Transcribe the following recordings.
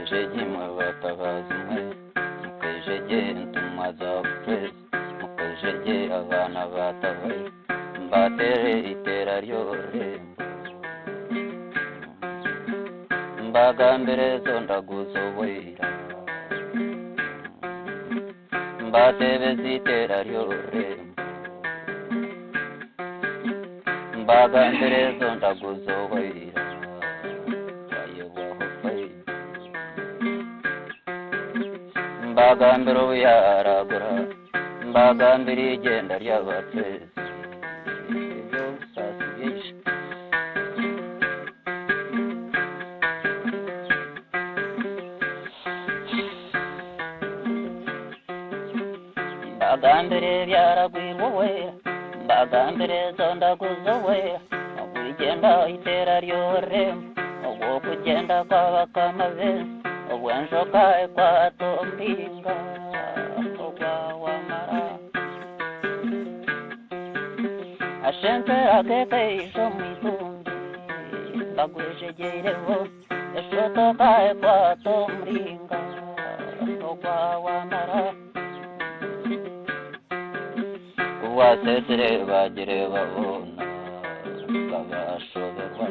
Mukaije gye imwe batabaazi mwe, mukaije gye entumwa za Bucwezi, mukaije gye abaana ba Tabaire, mbateere eiteera ry'orurembo. Mbagambire ezo ndaguzo obwaira, mbateebeze eiteera ry'orurembo. Mbagambire ezo ndaguzo obwaira, twayebwaho faida. Mbagambire obu yaaragura, mbagambire eigyenda ry'Abacwezi, eby'obusaasi byaija. Mbagambire ebyaragwirwe obwera, mbagambire ezo ndaguzo obwera, ogw'igyenda eiteera ry'orurembo, ogw'okugyenda kw'abakama b'ensi, ogw'enjoka ekwata omuringa, ogwa Wamara. Ashense akeekaija omu itumbi, bagwejegyeireho, eshotoka ekwata omuringa, ogwa Wamara. Ku bwaseesire baagireeba boona, kabashoberwa,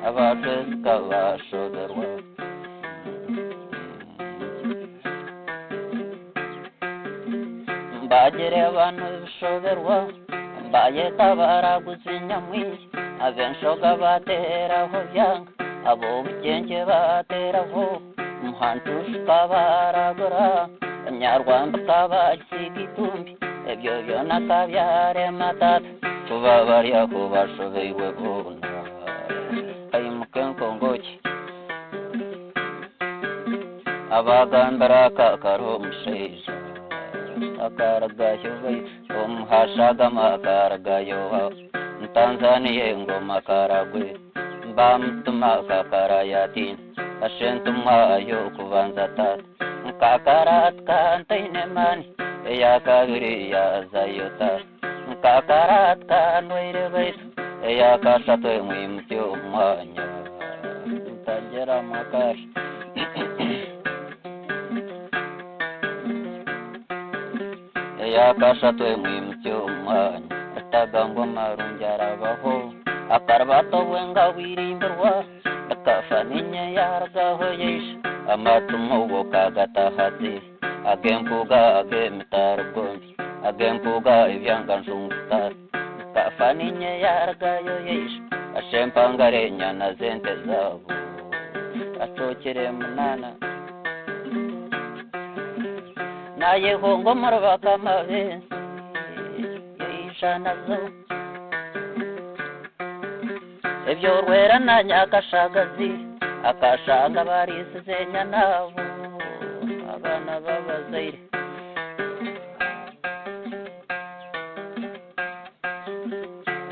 Abacwezi kabashoberwa. Baagireeba nibishoberwa, baayeta abaraguzi nyamwingi, ab'enshoga baateeraho byanga, ab'obugyenje baateeraho, Muhantushi kabaragura, Nyarwanda kabagisiiga eitumbi, ebyo byona kabyarema tata. Kuba bari aho bashobeirwe boona, kaimuka enkongoki. Abagambira aka kari omushaija akarugayo baitu omuhashagama akarugayo Tanzania engoma Karagwe bamutuma Kakarayatina ashentumwa y'okubanza tata Nkakaratka ntaine maani eyakabiri yazayo tata Nkakaratka ndwaire baitu eyakashatu emwimutsya omwanya ntagira makara. Eyakashatu emwimutsya omwanya Rutagambwa Marungi arabaho akaribata obwenga bwirimbirwa rikafa ninye yarugaho yaija amacumu go kagatahatsi ag'empuuga ag'emitaro gombi ag'empuuga ebyanga njungu tata rikafa ninye yarugayo yaija ashempangare enyana z'ente zaabo acokire munana Naayehonga omuri bakama b'ensi yaija nazo. Ebyo Rwera na Nyakashagazi akashanga bariisize enyana abo abaana b'abazaire.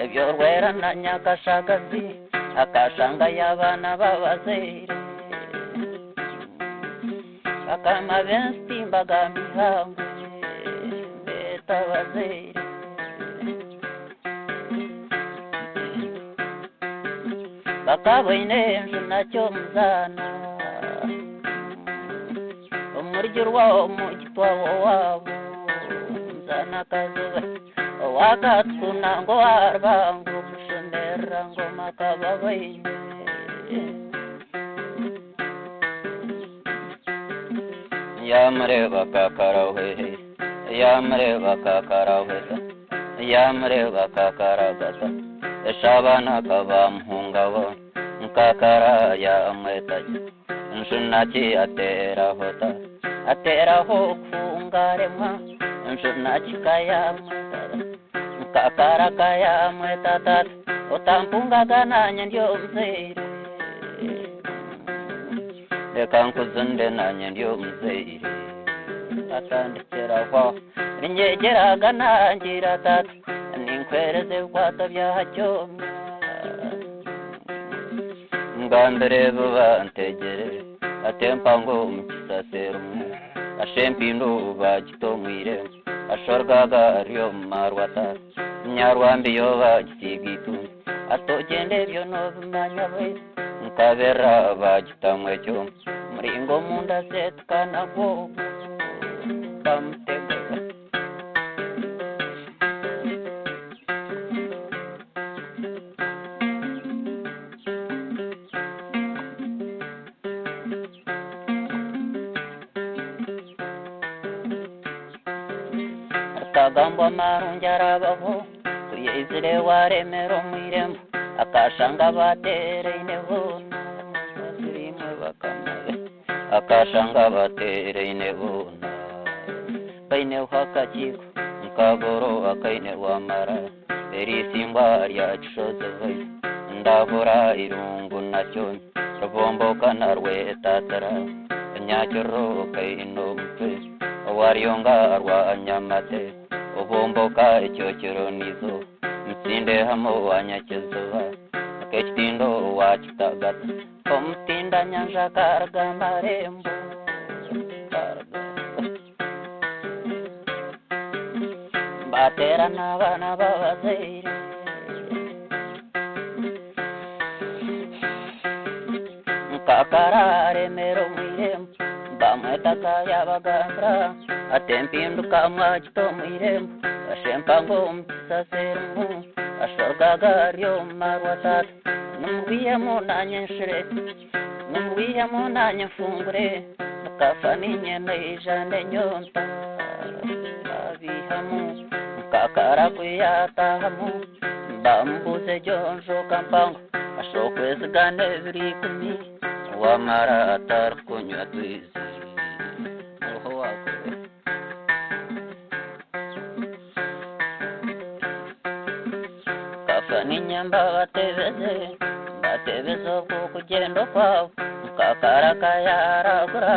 Ebyo Rwera na Nyakashagazi akashangayo abaana b'abazaire. Bakama b'ensi timbagamba ihangwe mbeeta abazaire. Bakaboine enju nakyo omuzaana Omuryurwa omugitwa w'owaabo Omuzaana Kazoba owa Katuku nangwa owa Rubango Omushemerera ngoma Kababaine. Yaamureeba kakarahwehe, yaamureeba kakarahweta, yaamureeba kakaragata, eshaabana kabamuhunga boona, nkakara yaamweta gye, Njunaki ateeraho ta, ateeraho kuhunga aremwa, Njunaki ka yaamweta, nkakara ka yaamweta tata, otampungaga naanye ndi omuzaire. Reka nkuzunde naanye ndi omuzaire. Atandikira aho Ninyegyeraga nangira tata Ninkuheereza ebikwato bya kyoma Ngambire ebi bantegire Ate empango omu kisasi erimu Asha empindu bagita omu irembo Asha orugaga ruri omu marwa tata Nyarwambi yo bagisiiga eitumbi Ati ogyende ebyo noobimanya baitu Nkabera bagitamu ekyoma. Omuringo omunda aseetuka nagwo bamutega. Rutagambwa amarungi arabaho ku yaizire waremera omu irembo akashanga bateeraine boona turiimwe bakama be akashanga bateeraine boona kaineho akakiiko nkagoro akaine rwamara eriisimbwa rya kishozi baitu ndahura irungu na kyonyo rubomboka na rwetatira nyakiro kaine omutwe owaryonga rwa nyamate obomboka ekyokero n'izo mutsinde hamwe wa nyakiziba ak'ekitindo wa kitagata omutinda nyanja karuga marembo mbaterana abaana b'abazaire nkakararemera omu irembo bamwetaka yabagambira ati empinduka mwagita omu irembo ashempango omu kisaserimu ashorgaga ari omu marwa tata nimubwihemu nanye nshire nimubwihemu nanye nfungure mukafa ninye naija n'enyonta abihamu nkakara kuyatahamu bambuze egyo njoka mpango ashokwezigana ebiro ikumi wamara atarikunywa twizi oho wakore kafa ninyamba batebeze batebeze okwo kugyenda okwabo nkakara kayaragura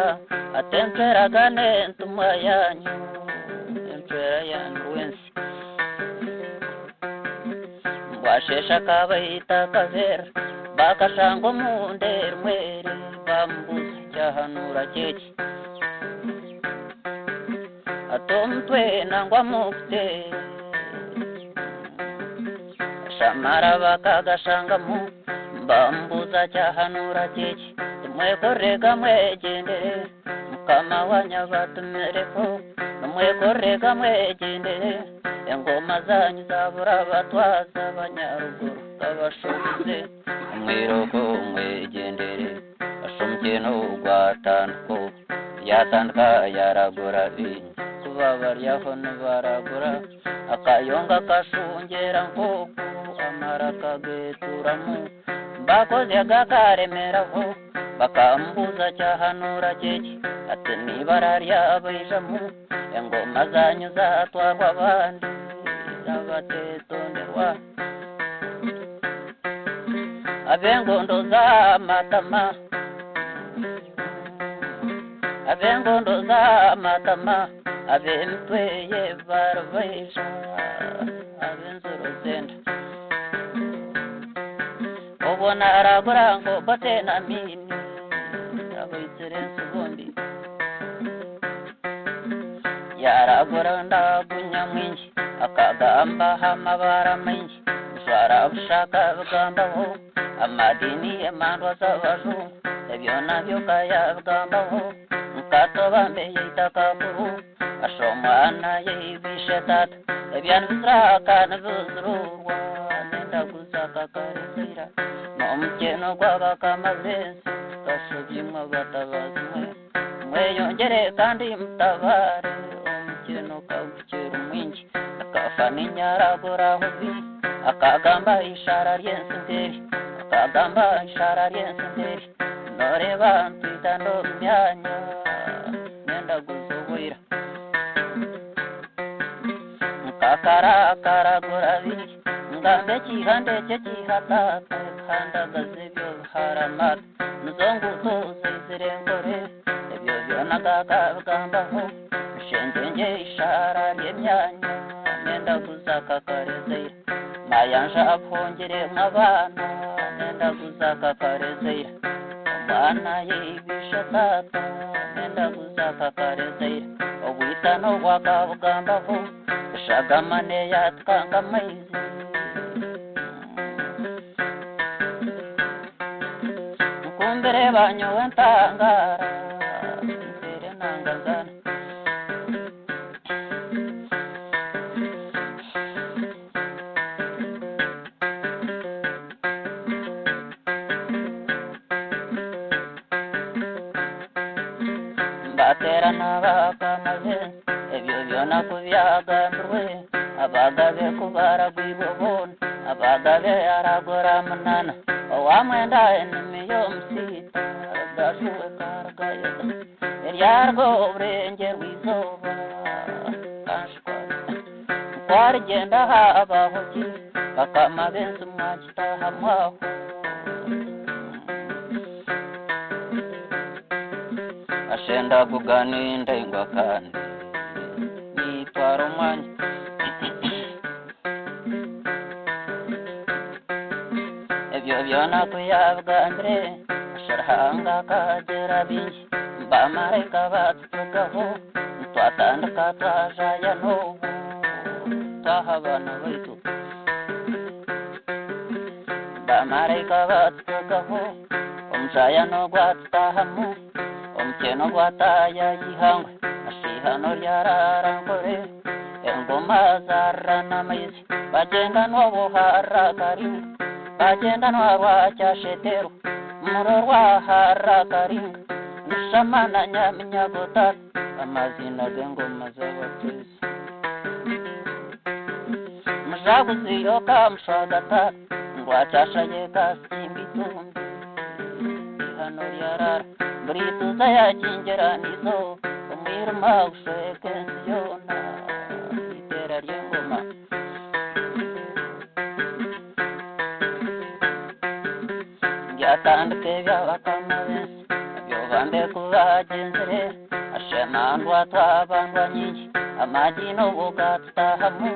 ate ntweragane entumwa yanyu entwera yanyu wensi mbwashesha kabaita kavera bakashanga omunda erimwere bambuza kyahanura kyeki ate omutwe nangwa mukuteere shamara bakagashangamu bambuza kyahanura kyeki nimwekorega mwegyendere mukama wanyu abatumireho nimwekorega mwegyendere engoma zanyu zabura abatwaza abanyaruguru kabashoboze omwiroko mwegyendere ashomukye gwatandika yatandika yaragura bingi kuba baryaho nibaragura akayonga kashungera nk'oku amara kageturamu bakoze gakaremeraho bakambuza kyahanura kyeki ati nibara ryabaijamu engoma zanyu zatwarwa abandi abatetonderwa ab'engondo z'amatama ab'engondo z'amatama ab'emitwe ye barabaija ab'enzoro zenda obwo naragura ngo bote na mini abaitsire ensibombi yaragura ndagunya mwingi akagamba amabara maingi njwara bushaka bigambaho amadini emandwa z'abajungu ebyo nabyo kayabigambaho nkatoba mbeyeita kakuru asho omwana yeibishe tata ebyanibiziraka nibizirurwa nendaguza kakarezera n'omukyeno gw'abakama b'ensi kashobimwe abatabazi mwe mweyongere kandi mutabare omukyeno kagukira mwingi akafa ninyaraguraho bi akagamba ishara ry'ensi nderi akagamba ishara ry'ensi nderi noreba ntwita n'omyanya nendaguza obwira nkakarakaragura bingi ngambe kihande kye kihataka handagaze ebyo biharamata nizo nguto zizire nkore ebyo byona gakabigambaho nshengenge ishara ry'emyanya nendaguza kakarezeira mayanja abhongere nk'abaana nendaguza kakarezeira omwana yeibisha tata nendaguza kakarezeira obwitano bwakabugambaho eshagamane yatukanga amaizi Obumbireba nyowe ntangara ntere nanga nzana. Mbaterana bakamaze ebyo byona kubyagambirwe abagabe kubaragwirwe boona abagabe aragora munana owamwenda enimi y'omusita gashuwe karugayega eryarwo oburenge rw'izooba kanshukwa kwarigenda habaho ki bakama b'ensi mwakitaha mwaho. Ashenda kuganinda ingwa kandi nitwara omwanya. Ebyo byona kuyabigambire Ruhanga akagera bingi bamarayika batutugaho twatandika twajaya n'obu twaha abaana baitu. Bamarayika batutugaho omushayano gwatutahamu omukyeno gwataya ihangwe ashihano ryararankore engoma zararana amaizi bagenda n'obuhara karinga bagenda n'orwakyasheterwa muro rwahara karinga nishamana nyaminyagotara amazina g'engoma z'abatuzi. Mujaguziyo kamushwagatara ngwakyashaye kasimba itumbi ihano ryarara burituza yakingira nizo omwirima gushweka ensi yoona itera ry'engoma. Byatandika ebyabakama b'ensi byobambe kubagenzire ashemandwa twabandwa nyingi amagi n'obugatutahamu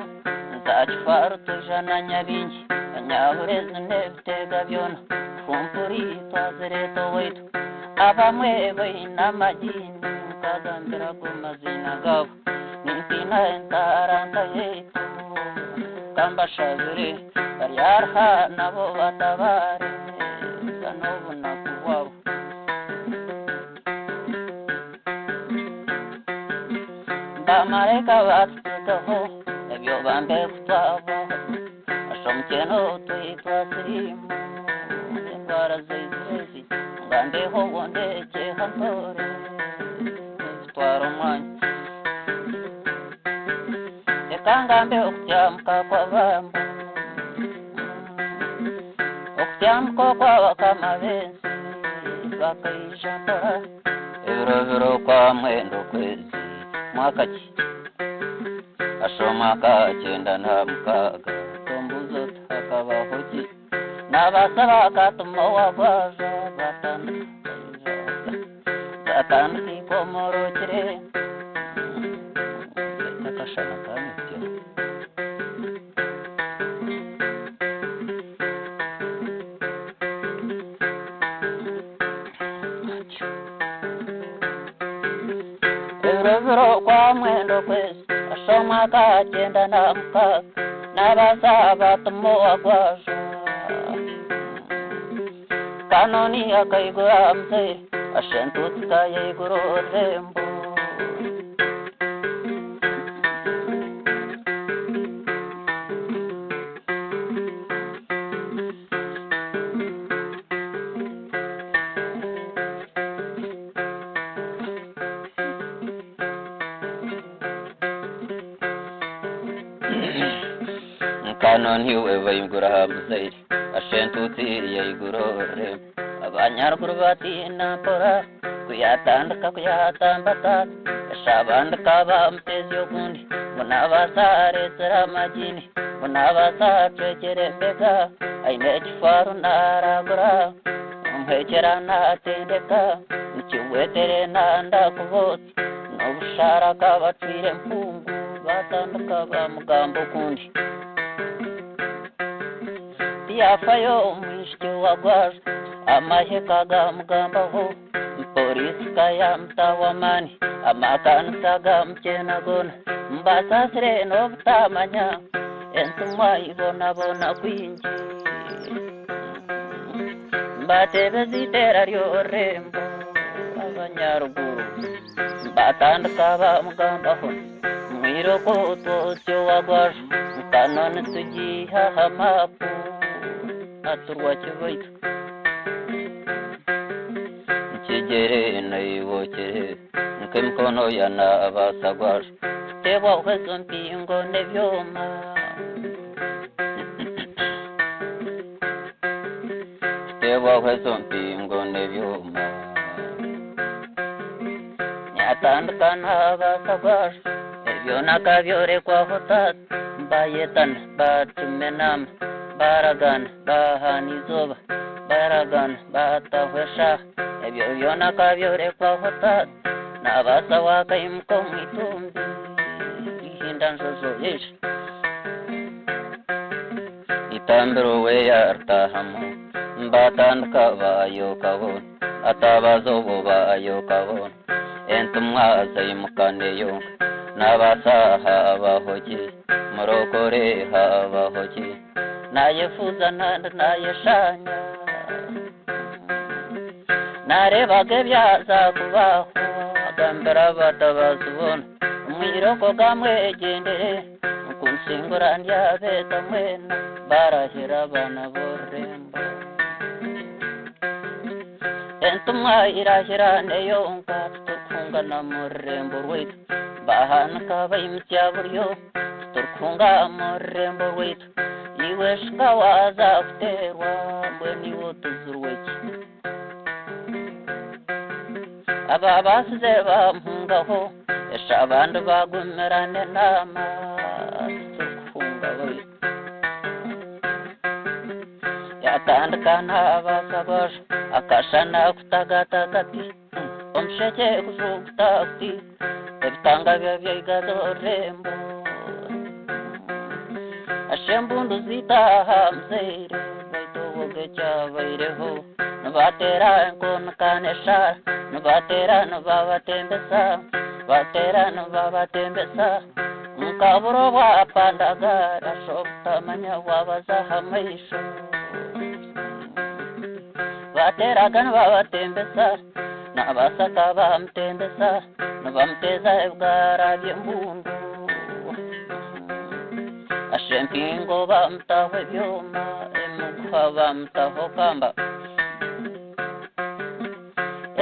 nzakifaru tujana nyabingi anyaburezi n'ebitega byona fumpuri twazireta owaitu abamwe baine amagini nkagambira ago mazina gabo nintiina entaranta yaitu kambashabire baryaruha nabo batabare n'obunaku bwabo. Bamarayika batutugaho ebyo bambe kutwabaho ashomukyeno twitwa sirimu endwara zaizirezi ngambeho bondekyeha ntore zitwara omwanya. Reka ngambe okutyamuka kw'abamba okutyamuka okw'abakama b'ensi bakaija mpora ebiro biro kwa mwenda okwezi mwaka ki asho omwaka 96 tombuzo hakabaho ki n'abasaba katuma wagwaza batandika batandika ikomorokire akashana kamutyo. Ebiro biro kwa mwenda okwezi asho omwaka 96 n'abasaba batuma wagwaza kanoni akaigura mzee ashentutika yaigura orurembo. Kanoni we bayigura muzeyi ashentutsi yaigura orurembo abanyaruguru batiina mpora kuyatandika kuyatambata eshabandika bamutezi ogundi ngu nabaasa amagini ngu nabaasa acwekere embega aine ekifaru naragura omuhekyera natendeka nikiwetere nandakubotsa n'obushara kabacwire empungu batandika bamugamba okundi. Tiyafayo omwishiki wagwaza amaheka gamugambaho polisi kayamutawamani amakanisa gamukyena gona mbasasire n'obutamanya entumwa ibonabona kwingi. Mbatebeza iteera ry'orurembo abanyaruguru batandika bamugambaho mwiroko twosyo wagwaju nkanoni tugiha aha mapu aturwa kibaitu nkigere naibokere nk'emikono ya nabasagwaju tutebwaho ezo mpingo n'ebyoma tutebwaho ezo mpingo n'ebyoma nyatandika n'abasagwaju ebyo nakabyorekwaho tata bayetana batuma enama baragana bahana izooba baragana bataho eshaaha ebyo byona akabyorekwaho tata nabaasa wakaimuka omu itumbi ihinda njojo yeija itambiro we yaritahamu mbatandika bayoka boona atabaza obwo bayoka boona entumwa zaimuka neyonka nabaasa habaho ki murokore habaho ki nayefuza nandi nayeshanya narebaga ebyaza kubaho agambira abatabazi boona omwiroko gamwegyendere nkunsingura ndyabeta mwena barahira abaana b'orurembo entumwa irahira neyonka tuturikungana mu rurembo rwaitu bahanika baimutsya buryo tuturikuhunga mu rurembo rwaitu iwe shika waza kuteerwa mbwenu iwe otuzirwe ki aba basize bamuhungaho esha abandi bagumirana enaama tuturikuhunga baitu yatandika n'abasabasha akashana kutagatakati omushekye kujuguta kuti ebitanga byo byaigaza orurembo ashembundu zitaha muzeire baitu obwoga ekyabaireho nibateera enkonikana eshara nibateera nibabatembesa bateera nibabatembesa nkabura obwapandagara obutamanya bwabaza aha maisho bateraga nibabatembesa nabasaka bamutembesa nibamuteza ebigara by'embundu ashempingo bamutaho ebyoma emiguha bamutaho kamba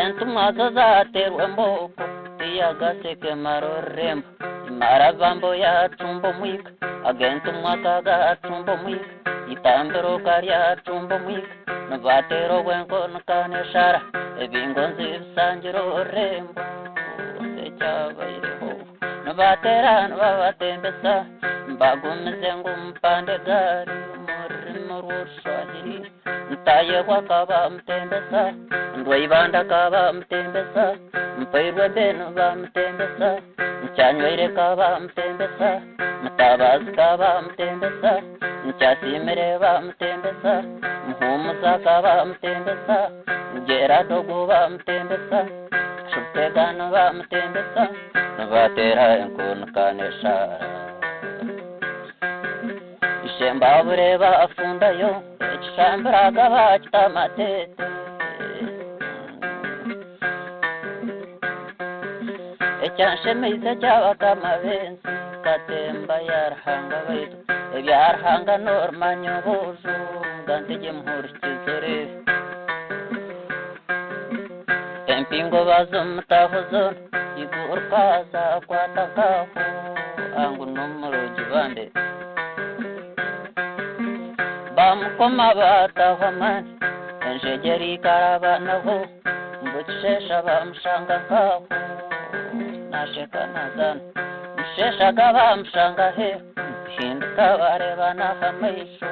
entumwa zo zaterwa emboko tiyagaseke mara orurembo imara bambo yacumba omwika agentumwa kagacumba omwika itambiro karyacumba omwika nibatera obwenkonikana eshara ebingonzi bisangira orurembo ekyabaireho nibatera nibabatembesa mbagumize ngu mupande gari omururimi rw'orushwahiri ntayebwa kabamutembesa ndwaibanda kabamutembesa mpairwe benu bamutembesa nkyanywaire kabamutembesa mutabazi kabamutembesa nkyasimire bamutembesa muhumuza kabamutembesa ngeradogo bamutembesa shubutegano bamutembesa nibatera enkonikana eshara ishembabure bafundayo ekishambiraga bakita amatete ekyanshemeize kyabakama b'ensi katemba yaruhanga baitu ebyaruhanga n'orumanya obuju gantegye muhurikizo oreebe empingo bazomutaho zoona iguruka zakwata nkaho angu n'omurogi bande bamukoma bataho amani enjegere ikarabanaho mbukishesha bamushanga nkaho nasheka nazana musheshaga bamushanga he hinduka barebana amaisho